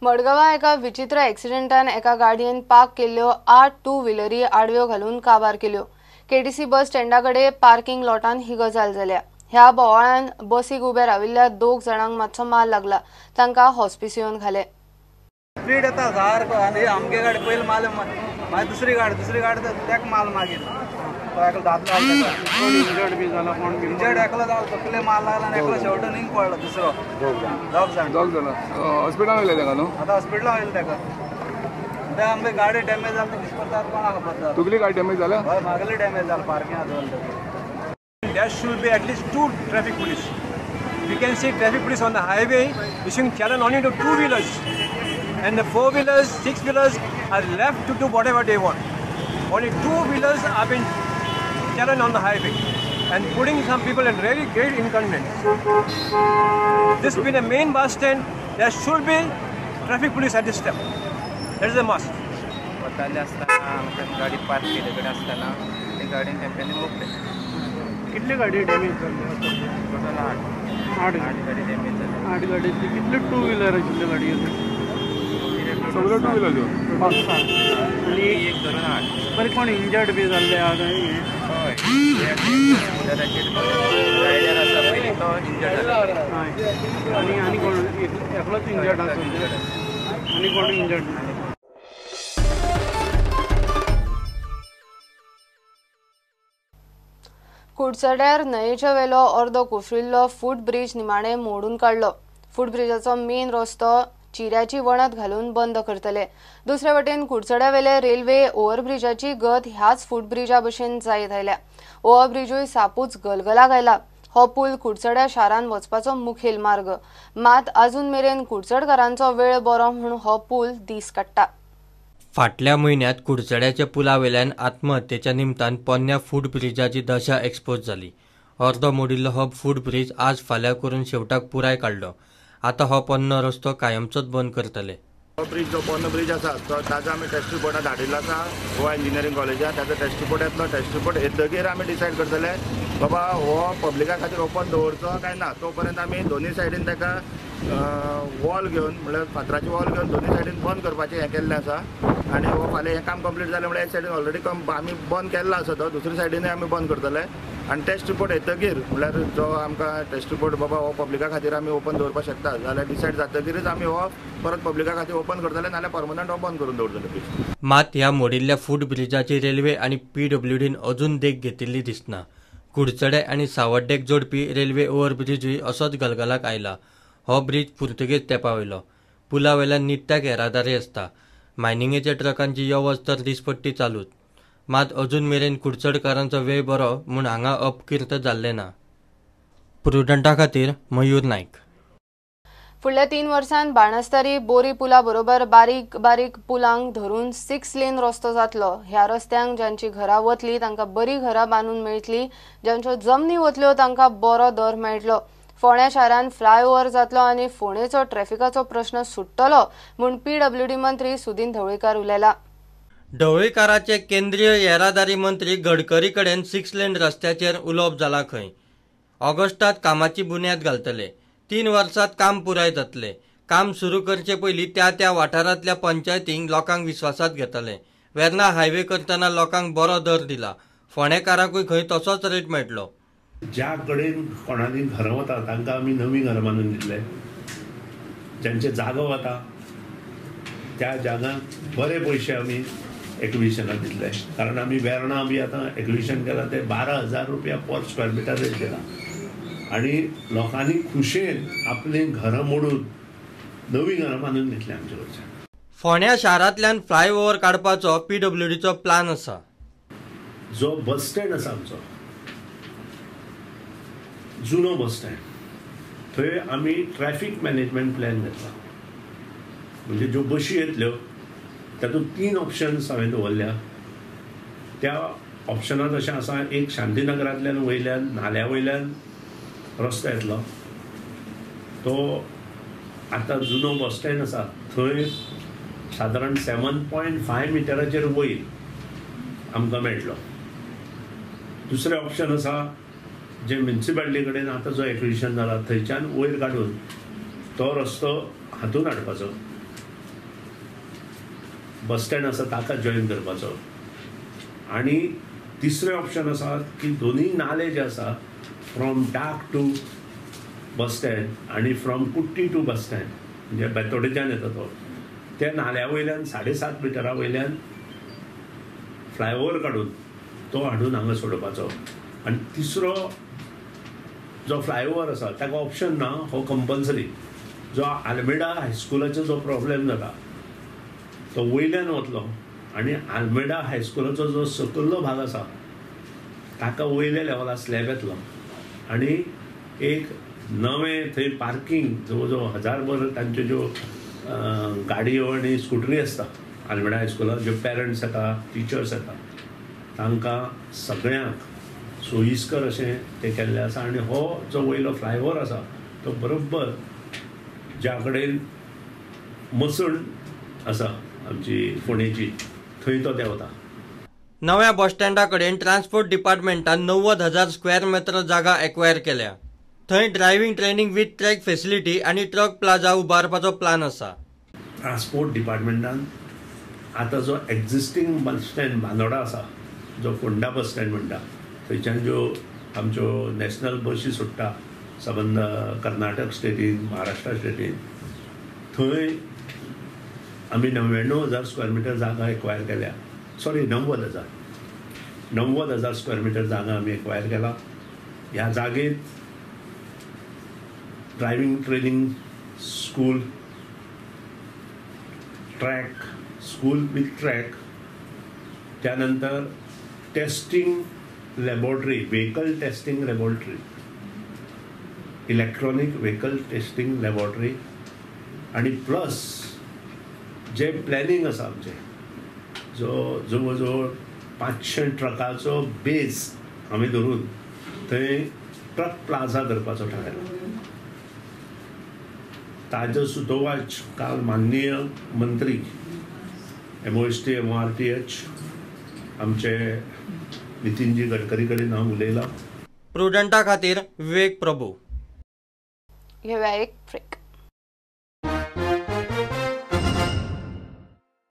मडगांवां एका विचित्र एक्सिडेंटान एका गाडयेन पार्क केल्ल्यो 8 टू व्हिलरी आडव्यो घालून काबार केल्यो. केटीसी बस स्टँडा कडेन पार्किंग लॉटान ही गजाल जाल्या. ह्या बोवाळान बसीक उबे राविल्ल्या 2 जाणांक मातसो मार लागला. तांकां हॉस्पिसियोन घाले. स्पीड येता सारको आनी आमगे गाडी पयलीं माल, मागीर दुसरी गाडी तेका माल, मागीर एकलो दादलो इंजर्ड बी जाला, कोण इंजर्ड एकलो जालो, तकले माल लागला आनी एकलो शेवटून हिंग पडलो दुसरो. दोग जाण हॉस्पिटलान वयले ताका न्हू? आतां हॉस्पिटलान वयले ताका. ते आमगे गाडी डॅमेज जाली कितें करतात कोणाक खबर जाता. तुगली गाडी डॅमेज जाल्या? हय, म्हागेली डॅमेज जाली पार्किंगाक दवरले. There should be at least 2 traffic police. We can see traffic police on the highway issuing challan only to 2-wheelers, and the 4-wheelers, 6-wheelers are left to do whatever they want. Only 2-wheelers have been challan on the highway and putting some people in really great inconvenience. This being a main bus stand, there should be traffic police at this step. That is a must. वताले आसतना गाडी park केल्ले कडेन आसतना ते गाडयेन तेंप्यांनी मोखले. कितली गाडी डॅमेज जाल्ली? टोटल 8 गाडी डॅमेज जाली. 8 गाडी. कितल्यो टू व्हिलर आशिल्ल्यो गाडयो? सगळ्यो टू व्हिलर 5 आनी एक धरून 8. बरें, कोण इंजर्ड बी जाल्ले आहा? हय, स्कुटराचेर रायडर आसा पयलीं तो इंजर्ड जालो. हय, आनी आनी कोण एकलोच इंजर्ड आसा? आनी कोण इंजर्ड? कुडचड्यार न्हंयेच्या वेलो अर्दो कोसळिल्लो फूट ब्रिज निमाणे मोडून काडलो. फूट ब्रिजाचो मेन रस्तो चिऱ्याची वणत घालून बंद करतले. दुसरे वटेन कुडचड्या वेले रेल्वे ओव्हरब्रिजाची गत ह्याच फूट ब्रिजा भशेन जायत आयल्या. ओव्हरब्रिजूय सापूच गलगलाक आयला. हो पूल कुडचड्या शारान वचपाचो मुखेल मार्ग. मात अजून मेरेन कुडचडकारांचो वेळ बरो म्हूण हो पूल दीस काडटा. फाटल्या म्हयन्यांत कुडचड्याच्या पुलावेल्यान आत्महत्येच्या निमतान पोन्न्या फूट ब्रिजाची दशा एक्सपोज जाली. अर्दो मोडिल्लो हो फूट ब्रिज आज फाल्यां करून शेवटाक पुराय काडलो. आतां हो पोन्नो रस्तो कायमचोच बंद करतले. हो ब्रिज जो पोन्नो ब्रिज आसा तो ताजो आमी टेस्ट रिपोर्ट धाडिल्लो आसा गोवा इंजिनियरींग कॉलेजान. ताजो टेस्ट रिपोर्ट येतलो. टेस्ट रिपोर्ट येतगीर आमी डिसायड करतले बाबा हो पब्लिका खातीर ओपन दवरचो काय ना. तो पर्यंत आमी दोनूय सायडीन ताका वॉल घेवन, म्हणल्यार फातराची वॉल घेवन दोनूय सायडीन बंद करपाचें हें केल्लें आसा. आनी हो फाल्यां हें काम कंप्लीट जालें म्हणल्यार एक सायडीन ऑलरेडी आमी बंद केल्लो आसा तो दुसरे सायडीनूय आमी बंद करतले. आनी टेस्ट रिपोर्ट येतगीर म्हणल्यार जो आमकां टेस्ट रिपोर्ट बाबा हो पब्लिका खातीर आमी ओपन दवरपाक शकता जाल्यार डिसायड जातगीरच आमी हो परत पब्लिका खातीर ओपन करतले, नाल्यार परमनंट हो बंद करून दवरतले ब्रिज. मात ह्या मोडिल्ल्या फूट ब्रिजाची रेल्वे आनी पीडब्ल्यूडीन अजून देख घेतिल्ली दिसना. कुडचडे आनी सावड्डेक जोडपी रेल्वे ओव्हरब्रिजूय असोच गलगलाक आयला. हो ब्रिज पुर्तुगेज तेंपा वयलो. पुला वयल्यान नित्याक येरादारी आसता. मायनिंगेच्या ट्रकांची यो वच तर दिसपट्टी चालूच. मात अजून मेरेन कुडचडकारांचो वेळ बरो म्हूण हांगा अपकीर्त जाल्लें ना. प्रुडंटा खातीर मयूर नायक. फुडल्या 3 वर्सांत बाणस्तारी बोरी पुला बरोबर बारीक बारीक पुलांक धरून 6 लेन रस्तो जातलो. ह्या रस्त्यांक ज्यांची घरां वतली तांकां बरी घरां बांदून मेळटली, ज्यांच्यो जमनी वतल्यो तांकां बरो दर मेळटलो. फोंड्या शारांत फ्लायओव्हर जातलो आनी फोंडेचो ट्रॅफिकाचो प्रश्न सुट्टलो म्हूण पीडब्ल्यूडी मंत्री सुदिन ढवळीकार उलयला. ढवळीकाराचे केंद्रीय येरादारी मंत्री गडकरी कडेन 6 लेन रस्त्याचेर उलोवप जाला खंय. ऑगस्टात कामाची बुन्याद घालतले. 3 वर्सात काम पुराय जातले. काम सुरू करचे पयलीं त्या त्या वाठारांतल्या पंचायतींक लोकांक विस्वासात घेतले. वेर्ना हायवे करतना लोकांक बरो दर दिला. फोंडेकारांकूय खंय तसोच रेट मेळटलो. ज्या कडेन कोणाली घरां वता तांकां आमी नवीं घरां बांदून दितले. ज्यांचे जागो वता त्या जागांक बरे पयशे आमी एक्विजिशनाक दितले. कारण आमी वेर्णा बी आतां एक्विजिशन केलां ते 12,000 रुपया पर स्क्वेअर मिटर रेट दिला आनी लोकांनी खुशेन आपलीं घरां मोडून नवीं घरां बांदून घेतली आमचे कडच्यान. फोंड्या शारांतल्यान फ्लायओव्हर काडपाचो पीडब्ल्यूडीचो प्लान आसा. जो बस स्टँड आसा आमचो जुनो बस स्टँड, थंय आमी ट्रॅफिक मॅनेजमेंट प्लॅन घेतला. म्हणजे ज्यो बशी येतल्यो तातूंत 3 ऑप्शन्स हांवें दवरल्या. त्या ऑप्शनांत अशें आसा, एक शांतीनगरांतल्यान वयल्यान नाल्या वयल्यान रस्तो येतलो, तो आतां जुनो बस स्टँड आसा थंय सादारण 7.5 मिटराचेर वयर आमकां मेळटलो. दुसरें ऑप्शन आसा जे म्युनिसिपालिटी कडेन आतां जो एक्विजिशन जाला थंयच्यान वयर काडून तो रस्तो हातून हाडपाचो बस स्टँड आसा ताका जॉईन करपाचो आनी तिसरें ऑप्शन आसा की दोनूय नाले जे आसा from Dak to bus stand आनी from Kutty to bus stand म्हणजे बेतोडेच्यान येता तो त्या नाल्या वयल्यान 7.5 मिटरा वयल्यान फ्लायओवर काडून तो हाडून हांगा सोडपाचो. आनी तिसरो जो फ्लायओवर आसा ताका ऑप्शन ना, हो कंपल्सरी. जो आल्मेडा हायस्कुलाचो जो प्रॉब्लेम जाता तो वयल्यान वतलो आनी आल्मेडा हायस्कुलाचो जो सकयल्लो भाग आसा ताका वयल्या लेवला स्लॅब येतलो आनी एक नवें थंय पार्कींग जवळ जवळ 1000 तांच्यो ज्यो गाडयो आनी स्कुटरी आसता आल्मेडा हायस्कुलाक, ज्यो पेरंट्स येता टिचर्स येता तांकां सगळ्यांक सोयीस्कर अशें तें केल्लें आसा. आनी हो जो वयलो फ्लायओवर आसा तो बरोबर ज्या कडेन मसण आसा आमची फोंडेची थंय तो देंवता. नव्या बस स्टँडा कडेन ट्रान्सपोर्ट डिपार्टमेंटान 90,000 स्क्वेअर मिटर जागा एक्वायर केल्या. थंय driving training with track facility आनी ट्रक प्लाझा उबारपाचो प्लान आसा. ट्रान्सपोर्ट डिपार्टमेंटान आतां जो एक्झिस्टींग बस स्टँड बांदोडा आसा, जो फोंडा बस स्टँड म्हणटा, थंयच्यान ज्यो आमच्यो नॅशनल बशी सुट्टा सबंद कर्नाटक स्टेटीन, महाराष्ट्र स्टेटीन, थंय आमी 99,000 स्क्वेअर मिटर जागा एक्वायर केल्या. सॉरी 90,000 स्क्वेअर मिटर जागा आमी एक्वायर केला. ह्या जागेत driving training school, track, school with track, त्यानंतर testing laboratory, vehicle testing laboratory, electronic vehicle testing laboratory आनी प्लस जे प्लॅनिंग आसा आमचें जो जवळ जवळ 500 ट्रकाचो बेज आमी धरून थंय ट्रक प्लाझा करपाचो थारायला. ताजो सुतोवाच काल माननीय मंत्री MOST MORTH आमचे नितीनजी गडकरी कडेन हांव उलयलां. प्रुडंटा खातीर विवेक प्रभू. घेवया एक ब्रेक.